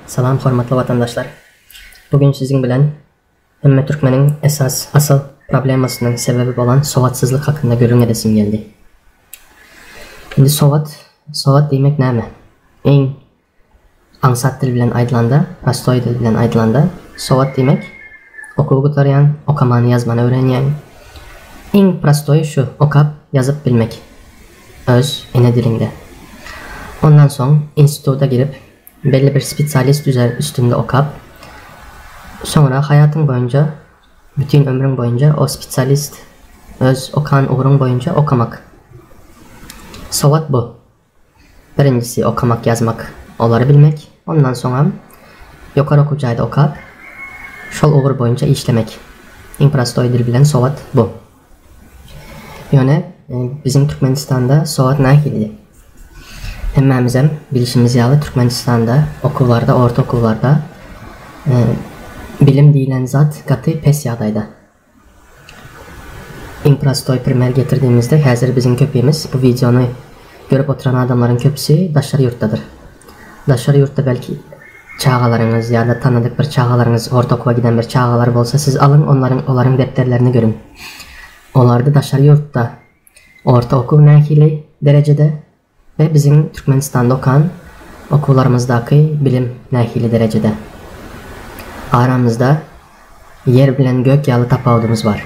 Salam hormatly watandaşlar. Bu gün siziň bilen hemme türkmeniň esas asyl problemasynyň sebebi bolan sowatsyzlyk hakynda gürrüň edesim geldi. Indi sowat, sowat diýmek näme? Iň aňsat dil bilen aýdylanda, prostoý dil bilen aýdylanda, sowat diýmek okuwy gutarýan, okamany ýazmany öwrenýän. Iň prostoýy şu, okap ýazyp bilmek. Öz ene diliňde. Ondan soň instituta girip, belli bir spesialist üzer üstünde okap, soňra haýatyň boýunça, bütin ömrüň boýunça o spesialist öz okan ugruň boýunça okamak. Sowat bu. Birinjisi okamak ýazmak olary bilmek, ondan soňam ýokary okuw jaýda okap, şol ugur boýunça işlemek. Iň prostoý dil bilen sowat bu. Ýöne biziň Türkmenistanda sowat nähili? Hemmämizem bilşimiz ýaly Türkmenistanda okuwlarda orta okuwlarda bilim diýlen zat gaty pes ýagdaýda. Iň prostoý primer getirdigimizde häzir biziň köpimiz bu wideony görüp oturan adamlaryň köpüsi daşary ýurtdadyr. Daşary ýurtda belki çagalaryňyz ýa-da tanadyk bir çagalaryňyz orta okuwa giden bir çagalar bolsa siz alyň onlaryň olaryň depderlerini görüň. Olarda daşary ýurtda orta okuw nähili derejede we biziň Türkmenistanda okan okuwlarymyzdaky bilim nähili derejede? Aramyzda ýer bilen gök ýaly tapawudymyz bar.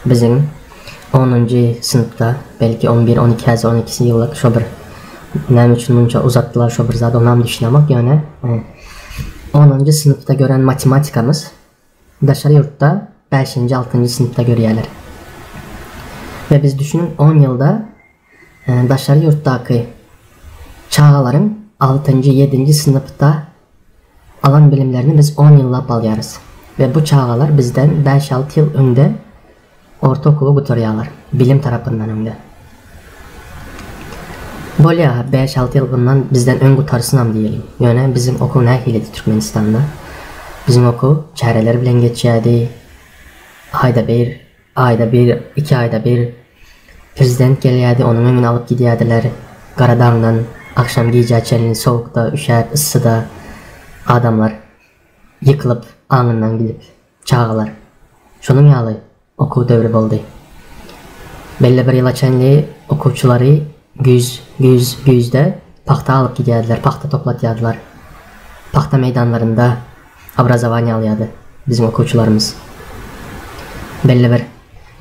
Biziň onunjy synpda, belki on bir, on iki häzir on ikisi ýyllyk şo bir näme üçin munça uzatdylar şo bir zady onam düşünemok ýöne onunjy synpda gören matematikamyz daşary ýurtda bäşinji, altynjy synpda görýärler. We biz düşüniň on ýylda daşary ýurtdaky çagalaryň altynjy, ýedinji synpda alan bilimlerini biz on ýyllap alýarys we bu çagalar bizden bäş-alty ýyl öňde orta okuwy gutarýarlar, bilim tarapyndan öňde. Bolýa, bäş-alty ýyl bundan bizden öň gutarsynam diýeliň. Ýöne biziň okuw nähilidi Türkmenistanda? Biziň okuw çäreler bilen geçýärdi, aýda bir, aýda bir, iki aýda bir prezident gelýärdi, onuň öňüni alyp gidýärdiler. Gara daňdan agşam gijä çenli sowukda, üşäp, yssyda adamlar ýykylyp, aňyndan gidip, çagalar. Şonuň ýaly okuw döwri boldy. Belli bir ýyla çenli okuwçylary güýz, güýz, güýzde pagta alyp gidýärdiler, pagta toplatýardylar. Pagta meýdanlarynda obrazowaniýe alýardy biziň okuwçylarymyz. Belli bir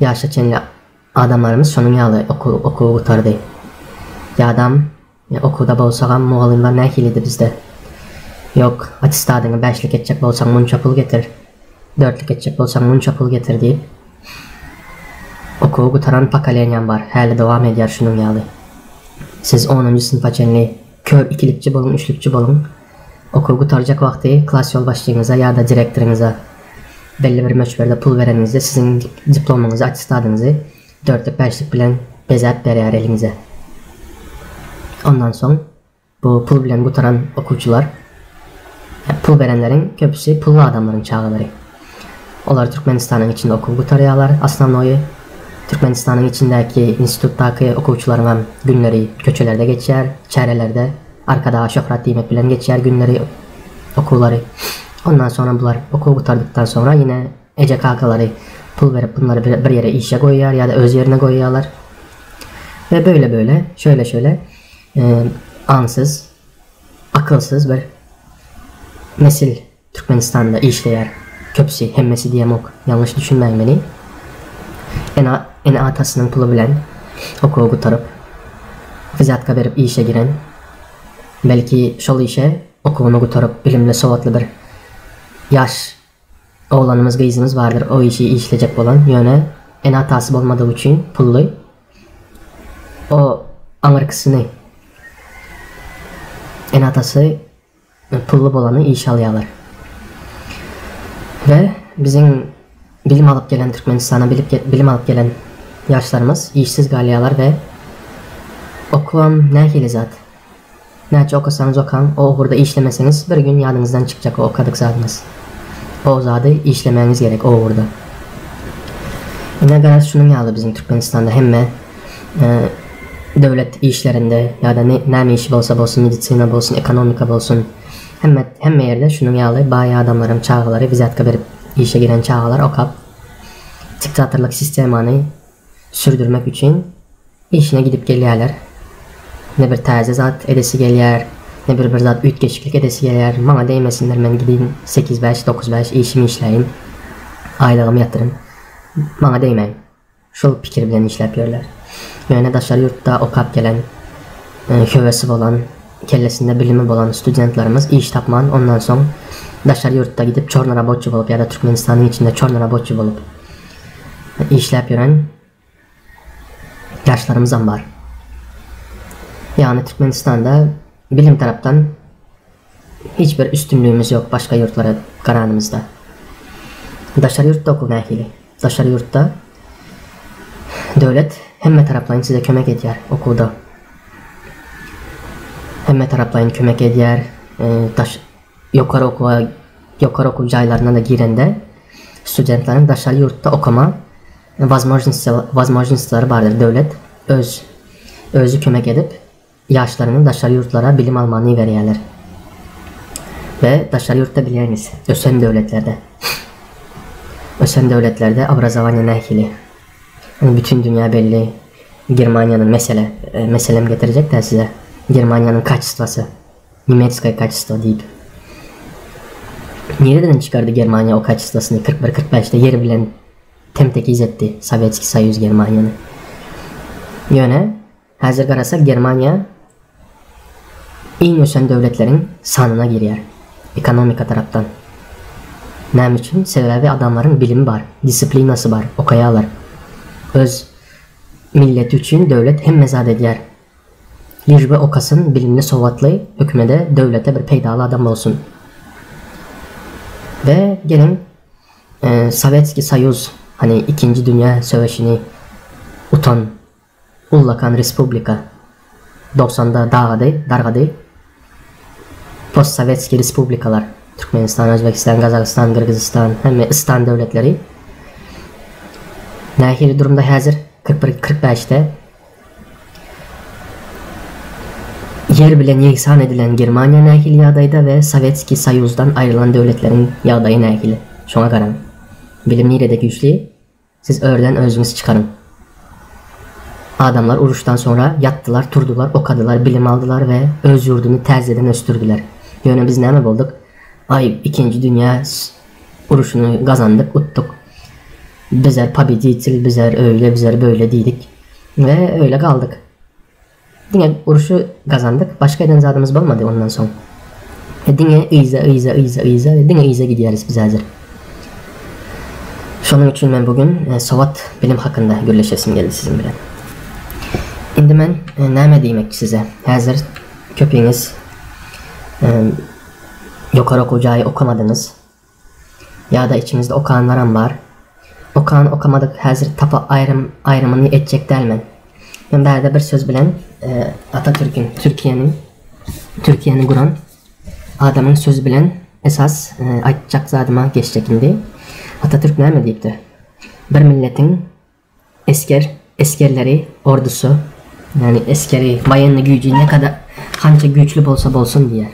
ýaşa çenli adamlarymyz şonuň ýaly okuw okuwy gutardy. Ýadam okuwda bolsagam mugallymlar nähilidi bizde. Ýok, attestadyňy bäşlik etjek bolsaň munça pul getir, dörtlük etjek bolsaň munça pul getir diýip okuwy gutaran pokoleniýam bar, häli dowam edýär şunuň ýaly. Siz onunjy synpa çenli kör ikilikçi boluň, üçlükçi boluň, Okuwy gutarjak wagty klas ýolbaşçyňyza ýa-da direktoryňyza belli bir möçberde pul bereniňizde siziň diplomyňyzy, attestadyňyzy dörtlük, bäşlik bilen bezäp berýär eliňize. Ondan soň bu pul bilen gutaran okuwçylar, pul berenleriň köpüsi pully adamlaryň çagalary. Olar Türkmenistanyň içinde okuw gutarýarlar, osnownoýy. Türkmenistanyň içindäki institutdaky okuwçylaryňam günleri köçelerde geçýär, çärelerde. Arkadaga şöhrat diýmek bilen geçýär günleri, okuwlary. Ondan soňra bular okuw gutardykdan soňra ýene eje-kakalary pul berip bunlary bir ýere işe goýýar ýa-da öz ýerine goýýarlar. We böyle-böyle, şöyle-şöyle aňsyz, akylsyz bir nesil Türkmenistanda işleýär. Köpüsi, hemmesi diýemok, ýalňyş düşünmäň meni. Ene, ene-atasynyň puly bilen okuwy gutaryp, wzýatka berip işe giren, belki şol işe okuwyny gutaryp bilimli, sowatly bir ýaş oglanymyz, gyzymyz bardyr o işi işlejek bolan, ýöne ene-atasy bolmadygy üçin pully, o aňyrkysyny ene-atasy pully bolany işe alýarlar. We biziň bilim alyp gelen Türkmenistana bilip bilim alyp gelen ýaşlarymyz işsiz galýarlar we okuwam nähili zat? Näçe okasaňyz okaň, o ugurda işlemeseňiz bir gün ýadyňyzdan çykjak o okadyk zadyňyz. O zady işlemäňiz gerek o ugurda. Ine garaz şunuň ýaly biziň Türkmenistanda hemme döwlet işlerinde ýa-da näme işi bolsa bolsun, medisina bolsun, ekonomika bolsun, Hemme hemme ýerde şunuň ýaly baý adamlaryň çagalary wzýatka berip işe giren çagalar okap diktatorlyk sistemany sürdürmek üçin işine gidip gelýärler. Ne bir täze zat edesi gelýär, ne bir bir zat üýtgeşiklik edesi gelýär. Maňa degmesinler men gidiň sekiz-bäş, dokuz-bäş işimi işläýin, aýlygymy ýatyryn. Maňa degmäň. Şol pikir bilen işläp ýörler. Ýöne daşary ýurtda okap gelen, höwesi bolan, kellesinde bilimi bolan studentlerimiz iş tapman ondan soň daşary ýurtda gidip çornoraboçi bolup ýa-da Türkmenistanyň içinde çornoraboçi bolup işläp ýören ýaşlarymyzam bar. Ýagny Türkmenistanda bilim tarapdan hiç bir üstünligimiz ýok başga ýurtlara garanymyzda. Daşary ýurtda okuw nähili? Daşary ýurtda döwlet hemme taraplaýyn size kömek edýär okuwda. Hemme taraplaýyn kömek edýär. Daş ýokary okuwa ýokary okuw jaýlaryna-da girende studentleriň daşary ýurtda okama wazmožnostlary bardyr. Döwlet öz özi kömek edip ýaşlaryny daşary ýurtlara bilim almany iberýärler. We daşary ýurtda bilýäňiz, ösen döwletlerde. Ösen döwletlerde obrazowaniýe nähili? Indi bütin dünýä belli Germaniýanyň mesele, meselem getirjek-dä size. Germaniýanyň kaçestwasy, nemetskoýe kaçestwo diýip. Nireden çykardy Germaniýa o kaçestwasyny 41 45-de ýer bilen tem-tekiz etdi Sowetskiý Soýuz Germaniýany. Ýöne Häzir garasak Germaniýa iň ösen döwletleriň sanyna girýär ekonomika tarapdan. Näme üçin? Sebäbi adamlaryň bilimi bar, disiplinasy bar, okaýarlar. Öz milleti üçin döwlet hemme zat edýär. Liž bi okasyn, bilimli sowatly, hökümede, döwlete bir peýdaly adam bolsun. We geliň Sowetskiý Soýuz hany ikinji dünýä söweşini utan Ullakan respublika dogsanda dagady, dargady. Postsowetskiý respublikalar, Türkmenistan, Özbegistan, Gazagystan, Gyrgyzystan, hemme istan döwletleri nähili durumda häzir? 41, 45-de ýer bilen ýegsan edilen Germaniýa nähili ýagdaýda we Sowetskiý Soýuzdan aýrylan döwletleriň ýagdaýy nähili? Şoňa garaň. Bilim nirede güýçli? Siz örden özüňiz çykaryň. Adamlar uruşdan soňra ýatdylar, turdular, okadylar, bilim aldylar we öz ýurduny täzeden ösdürdiler. Ýöne biz näme bolduk? Aý, ikinji dünýä uruşyny gazandyk, utduk. Bizler pobeditel, bizler öýle, bizler böýle diýdik we öýle galdyk. Diňe urşy gazandyk, başga eden zadymyz bolmady ondan soň. Diňe yza, yza, yza, yza we diňe yza gidýäris biz häzir. Şonuň üçin men bu gün sowat, bilim hakynda gürleşesim geldi siziň bilen. Indi men näme diýmekçi size? Häzir köpiňiz ýokary okuw jaýy okamadyňyz. Ýa-da içiňizde okanlaram bar. Okan okamadyk häzir tapa aýrym aýrymyny etjek däl men. Men bärde bir söz bilen Atatürkiň Türkiýäniň Türkiýäni guran adamyň sözi bilen esas aýtjak zadyma geçjek indi. Atatürk näme diýipdir? Bir milletiň Esger, esgerleri, ordusy, ýagny esgeri, woýennyý güýji ne kadar, hança güýçli bolsa bolsun diýýär.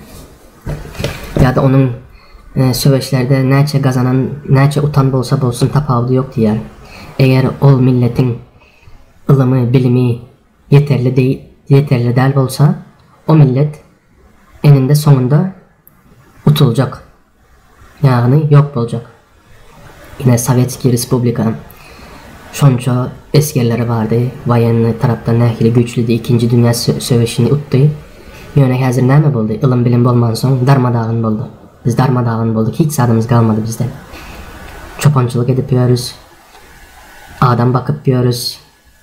Ýa-da onuň söweşlerde näçe gazanan, näçe utan bolsa bolsun tapawudy ýok diýýär. Eger ol milletiň ylymy, bilimi ýeterli deý, ýeterli däl bolsa, o millet eninde soňunda utuljak. Ýagny ýok boljak. Ine Sowetskiý respublika şonça esgerleri bardy, woýennyý tarapdan nähili güýçlüdi, ikinji dünýä söweşini utdy. Ýöne häzir näme boldy? Ylym-bilim bolmansoň darma-dagyn boldy. Biz darma-dagyn bolduk, hiç zadymyz galmady bizde. Çopançylyk edip ýörüs, adam bakyp ýörüs,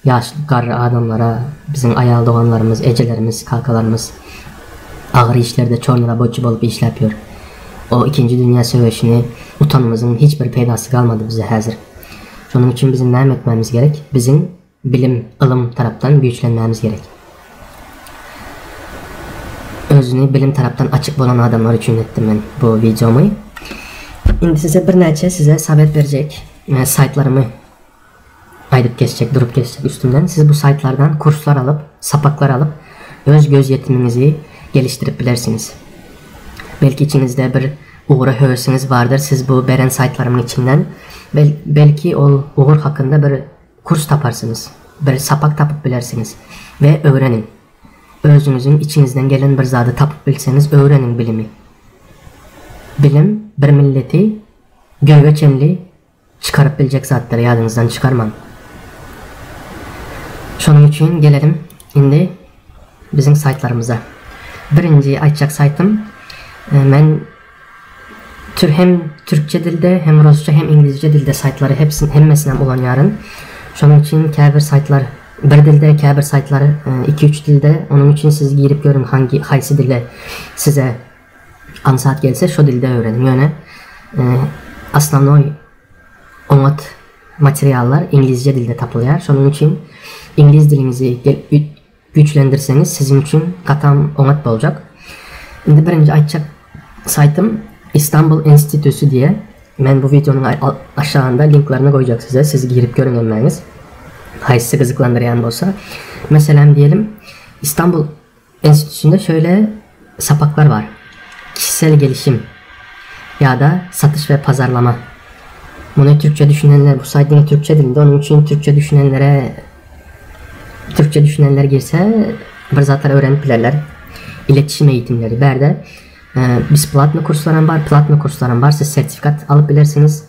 ýaşly garry adamlara biziň aýal doganlarymyz, ejelerimiz, kakalarymyz agyr işlerde çorny raboçi bolup işläp ýör. O ikinji dünýä söweşini utanymyzyň hiç bir peýdasy galmady bize häzir. Şonuň üçin biziň näme etmämiz gerek? Biziň bilim, ylym tarapdan güýçlenmämiz gerek. Özüni bilim tarapdan açyk bolan adamlar üçin etdim men bu wideomy. Indi size birnäçe size sowet berjek saýtlarymy aýdyp geçjek, durup geçjek üstünden. Siz bu saýtlardan kurslar alyp, sapaklar alyp, öz gözýetimiňizi gelişdirip bilersiňiz. Belki içiňizde bir ugra höwesiňiz bardyr, siz bu beren saýtlarymyň içinden belki ol ugur hakynda bir kurs taparsyňyz, bir sapak tapyp bilersiňiz we öwreniň. Özüňiziň içiňizden gelen bir zady tapyp bilseňiz öwreniň bilimi. Bilim bir milleti göge çenli çykaryp biljek zatdyr ýadyňyzdan çykarmaň. Şonuň üçin gelelim indi biziň saýtlarymyza. Birinji aýtjak saýtym men tür hem türkçe dilde hem rusça hem iňlizce dilde saýtlary hepsini hemmesinem ulanýaryn. Şonuň üçin käbir saýtlar bir dilde käbir saýtlar iki-üç dilde onuň üçin siz girip görüň hangi haýsy dile size Aňsat gelse şo dilde öwreniň ýöne osnownoý oňat materiallar iňlizce dilde tapylýar şonuň üçin iňliz diliňizi güýçlendirseňiz siziň üçin gatam oňat boljak. Indi birinji aýtjak saýtym Istanbul Enstitusy diýe men bu wideonyň aşagynda linklaryny goýjak size siz girip görüň hemmäňiz haýsysy gyzyklandyrýan bolsa. Meselem diýelim Istanbul Enstitüsinde şöyle sapaklar bar, Kişisel gelişim ýa-da satyş we pazarlama. Muny türkçe düşünenler, bu saýt diňe türkçe dilinde, onuň üçin türkçe düşünenlere türkçe düşünenler girse bir zatlar öwrenip bilerler. İletişim eğitimleri. Bärde besplatny kurslaram bar, platny kurslaram bar. Siz sertifikat alyp bilersiňiz.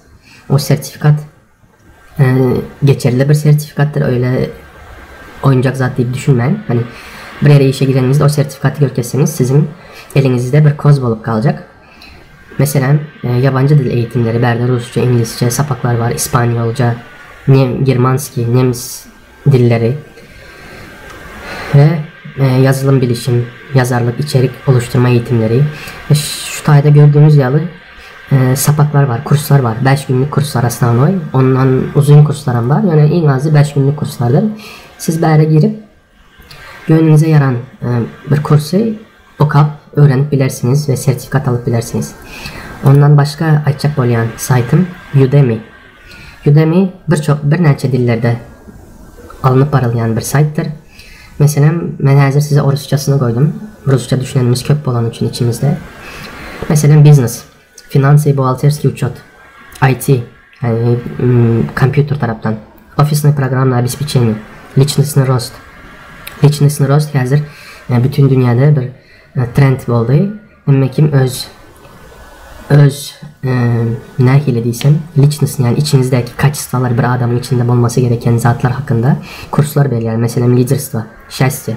O sertifikat Geçerli bir sertifikatdyr öýle oýunjak zat diýip düşünmäň. Hani bir ýere işe gireniňizde o sertifikaty görkezseňiz siziň eliňizde bir koz bolup galjak. Meselem, ýabanjy dil eğitimleri bärde rusça, iňlisçe sapaklar bar, ispaniýolca, nem, germanskiý, nemis dilleri we ýazylym bilişim, ýazarlyk, içerik oluşturma eğitimleri. Şu taýda gördüğüňiz ýaly sapaklar bar, kurslar bar. 5 günlük kurslar osnownoý. Ondan uzyn kurslaram bar. Ýöne iň azy 5 günlük kurslardyr. Siz bäre girip göwnüňize ýaran bir kursy okap öwrenip bilersiňiz we sertifikat alyp bilersiňiz. Ondan başga aýtjak bolýan saýtym Udemy. Udemy birçok birnäçe dillerde alnyp barylýan bir saýtdyr. Meselem, men häzir size orusçasyny goýdum. Rusça düşünenimiz köp bolany üçin içimizde. Meselem, biznes, finansy, buhgalterskiý uçot, IT, ýagny kompýuter tarapdan, ofisnoý programmnoý obespeçeniýe, liçnostnyý rost. Liçnostnyý rost häzir bütin dünýäde bir trend boldy. Hemme kim öz öz nähili diýsem liçnostny ýagny içiňizdäki kaçestwalar bir adamyň içinde bolmasy gereken zatlar hakynda kurslar berýär meselem liderstwo, şästýe,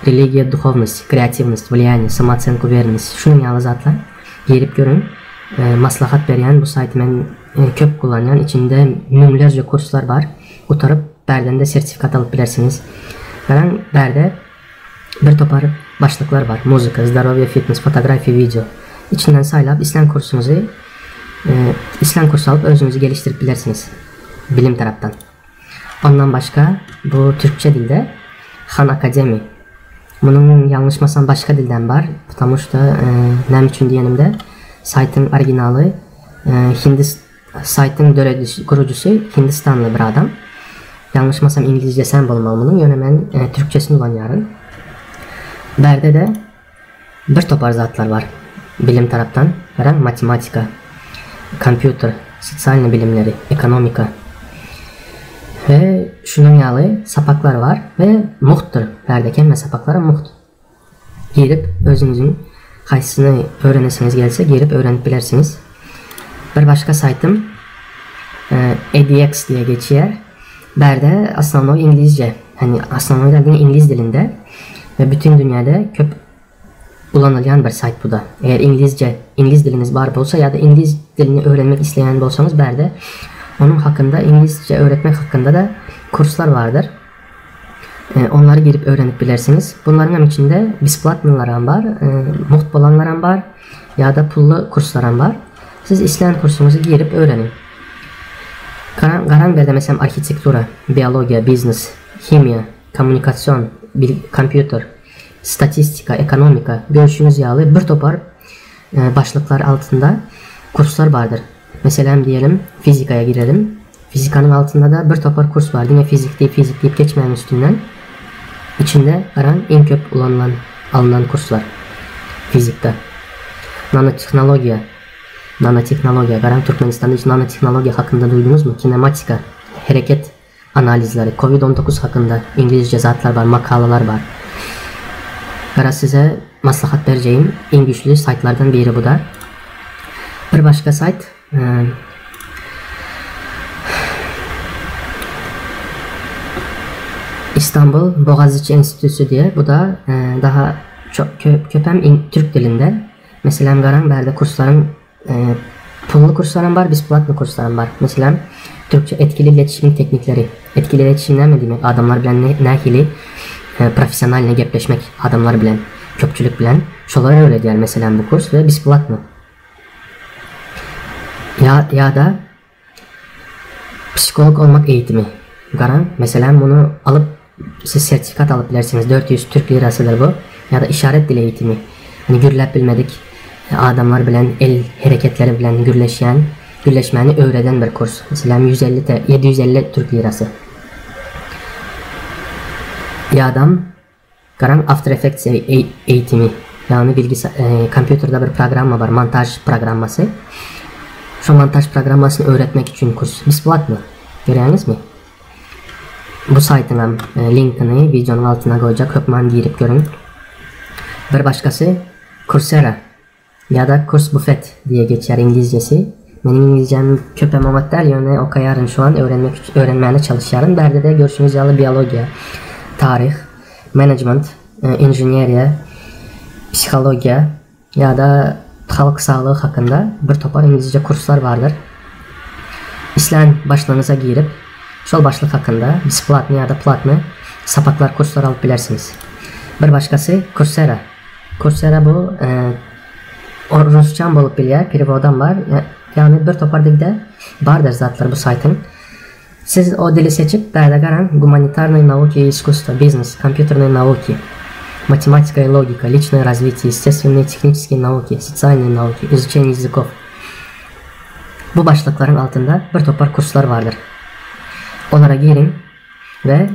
religiýa, duhownost, kreatiwnost, wliýaniýe, samoosenka, uwerennost şunuň ýaly zatlar girip görüň maslahat berýän bu saýty men köp kullanýan içinde müňlerce kurslar bar gutaryp bärden-de sertifikat alyp bilersiňiz garaň bärde Bir topar başlyklar bar, muzyka, zdorowýe, fitnes, fotografiýa, wideo. Içinden saýlap islän kursuňyzy islän kurs alyp özüňizi gelişdirip bilersiňiz bilim tarapdan. Ondan başga bu türkçe dilde Han Akademi. Munuň ýalňyşmasam başga dilden bar, потому что näme üçin diýenimde saýtyň originaly hindis Saýtyň döredijisi, gurujysy hindistanly bir adam. Ýalňyşmasam iňlizcesem bolmaly munuň, ýöne men türkçesini ulanýaryn. Bärde-de bir topar zatlar bar bilim tarapdan. Garaň, matematika, kompýuter, sosialnyý bilimleri, ekonomika we şunuň ýaly sapaklar bar we mugtdyr. Bärdeki hemme sapaklaram mugt. Girip özüňiziň haýsysyny öwrenesiňiz gelse girip öwrenip bilersiňiz. Bir başga saýtym edx diýe geçýär. Bärde osnownoý iňlizce, ýagny osnownoý däl diňe iňlis dilinde we bütin dünýäde köp ulanylýan bir saýt buda. Eger iňlizce, iňlis diliňiz bar bolsa ýa-da iňlis dilini öwrenmek isleýän bolsaňyz bärde onuň hakynda iňlisçe öwretmek hakynda-da kurslar bardyr. Onlary girip öwrenip bilersiňiz. Bunlaryň hem içinde besplatnylaram bar, mugt bolanlaram bar, ýa-da pully kurslaram bar. Siz islän kursuňyzy girip öwreniň. Garan berde meselem arhitektura, biologiýa, biznes, himiýa, kommunikasion, kompýuter, statistika, ekonomika görşüňiz ýaly bir topar başlyklar altynda kurslar bardyr. Meselem diýelim fizikaya girelim. Fizikanyň altynda-da bir topar kurs bar. Diňe fizik diýip fizik diýip geçmäň üstünden. Içinde garan iň köp ulanylan alynan kurslar fizikda. Nanotehnologiýa. Nanotehnologiýa. Garaň Türkmenistanda hiç nanotehnologiýa hakynda duýduňyzmy? Kinematika, hereket analizleri, covid 19 hakynda iňlizce zatlar bar, makalalar bar. Garaz size maslahat berjegim iň güýçli saýtlardan biri buda. Bir başga saýt İstanbul Bogaziçi Enstitüsü diýe bu-da daha çok köpem türk dilinde. Meselem garaň bärde kurslaryň pully kurslaram bar, besplatny kurslaram bar. Meselem türkçe etkili iletişimiň teknikleri. Etkili iletişim näme diýmek? Adamlar bilen nähili professionalnyý gepleşmek adamlar bilen, köpçülik bilen şolary öwredýär meselem bu kurs we besplatny. Ýa ýa-da psiholog olmak eğitimi. Garaň, meselem muny alyp siz sertifikat alyp bilersiňiz, 400 türk lirasydyr bu. Ýa-da işaret dili eğitimi. Hani gürläp bilmedik adamlar bilen el hereketleri bilen gürleşýän, gürleşmäni öwreden bir kurs. Meselem 150 T, 750 türk lirasy. Ýa-da Garaň After Effects eğitimi, ýagny bilgisa kompýuterde bir programma bar, montaž programmasy. Şo montaž programmasyny öwretmek üçin kurs. Besplatno. Görýäňizmi? Bu saýtyňam linkini wideonyň altyna goýjak, hökman girip görüň. Bir başgasy Coursera. Ýa-da Kurs Bufet diýe geçýär iňlizcesi. Meniň iňlizcem köpem oňat däl, ýöne okaýaryn şu an, öwrenmek öwrenmäne çalyşýaryn. Bärde-de görşüňiz ýaly biologiýa, taryh, menejment, inženeriýa, psihologiýa ýa-da halk saglygy hakynda bir topar iňlizce kurslar bardyr. Islän başlygyňyza girip, şol başlyk hakynda besplatny ýa-da platny sapaklar, kurslar alyp bilersiňiz. Bir başgasy Coursera. Coursera bu rusçam bolup bilýär, perewodam bar. Ýagny bir topar dilde bardyr zatlar bu saýtyň. Siz o dili seçip bärde garaň, gumanitarnyý nauki i iskusstwo, biznes, kompýuternyý nauki, matematika i logika, liçnoý razwitiýe, ýestestwennyý tehniçeskiý nauki, sosialnyý nauki, izuçeniýe ýazykow. Bu başlyklaryň altynda bir topar kurslar bardyr. Olara giriň we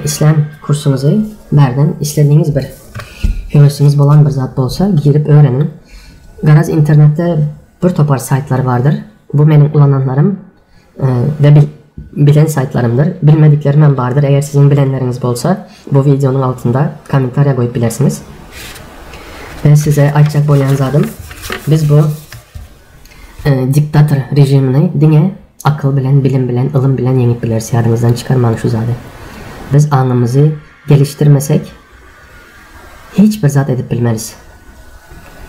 Islän kursuňyzy bärden isledigiňiz bir höwesiňiz bolan bir zat bolsa girip öwreniň. Garaz internetde bir topar saýtlar bardyr. Bu meniň ulananlarym we bilen saýtlarymdyr. Bilmediklerimem bardyr. Eger siziň bilenleriňiz bolsa bu wideonyň altynda kommentariýa goýup bilersiňiz. We size aýtjak bolýan zadym biz bu Diktator režimini diňe akyl bilen, bilim bilen, ylym bilen ýeňip bileris ýadyňyzdan çykarmaň şu zady. Biz aňymyzy gelişdirmesek hiç bir zat edip bilmeris.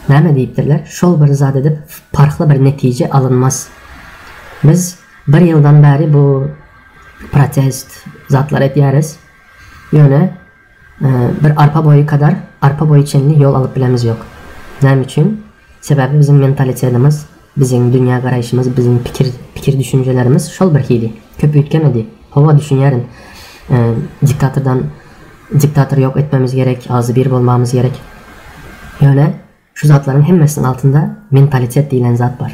Näme diýipdirler? Şol bir zat edip parhly bir netije alynmaz. Biz bir ýyldan bäri bu protest zatlar edýäris. Ýöne Bir arpa boýy kadar, arpa boýy çenli ýol alyp bilemiz ýok. Näme üçin? Sebäbi biziň mentalitetimiz, biziň dünýä garaýşymyz, biziň pikir, pikir düşünjelerimiz şol bir hili. Köp üýtgemedi. Hawa, düşünýärin. Diktatordan, diktatory ýok etmemiz gerek, agzybir bolmagymyz gerek. Ýöne şu zatlaryň hemmesiniň altynda mentalitet diýlen zat bar.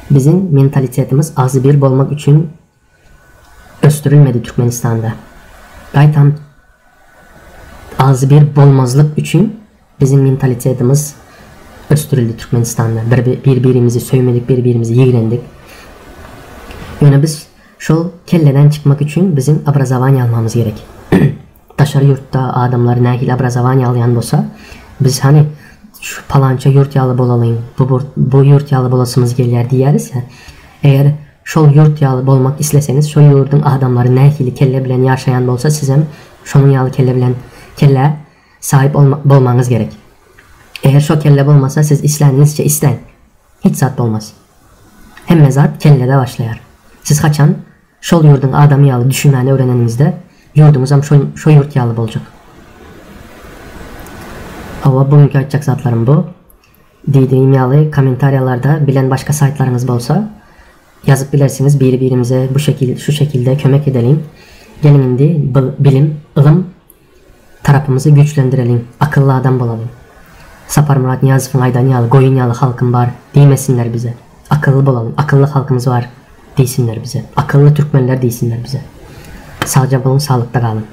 Biziň mentalitetimiz agzybir bolmak üçin ösdürilmedi Türkmenistanda. Gaýtam agzybir bolmazlyk üçin biziň mentalitetimiz ösdürildi Türkmenistanda. Bir bir birimizi söýmedik, bir birimizi ýigrendik. Ýöne biz şol kelleden çykmak üçin biziň obrazowaniýa almamyz gerek. Daşary ýurtda adamlar nähili obrazowaniýa alýan bolsa, biz hany şu palança ýurt ýaly bolalyň, bu bu ýurt ýaly bolasymyz gelýär diýýäris-ä. Eger şol ýurt ýaly bolmak isleseňiz, şo ýurduň adamlary nähili kelle bilen ýaşaýan bolsa, sizem şonuň ýaly kelle bilen kellä saýyp bolmaňyz gerek. Eger şo kelle bolmasa, siz isläniňizçe isläň, hiç zat bolmaz. Hemme zat kellede başlaýar. Siz haçan şol ýurduň adamy ýaly düşünmäni öwreneniňizde, ýurduňyzam şo şo ýurt ýaly boljak. Hawa, bu günki aýtjak zatlarym bu. Diýdigim ýaly kommentariýalarda bilen başga saýtlaryňyz bolsa ýazyp bilersiňiz biri birimize bu şekil şu şekilde kömek edeliň geliň indi bilim ylym tarapymyzy güýçlendireliň akylly adam bolalyň Saparmyrat Nyýazowyň aýdany ýaly goýun ýaly halkym bar diýmesinler bize akylly bolalyň akylly halkymyz bar diýsinler bize akylly türkmenler diýsinler bize sagja boluň saglykda galyň.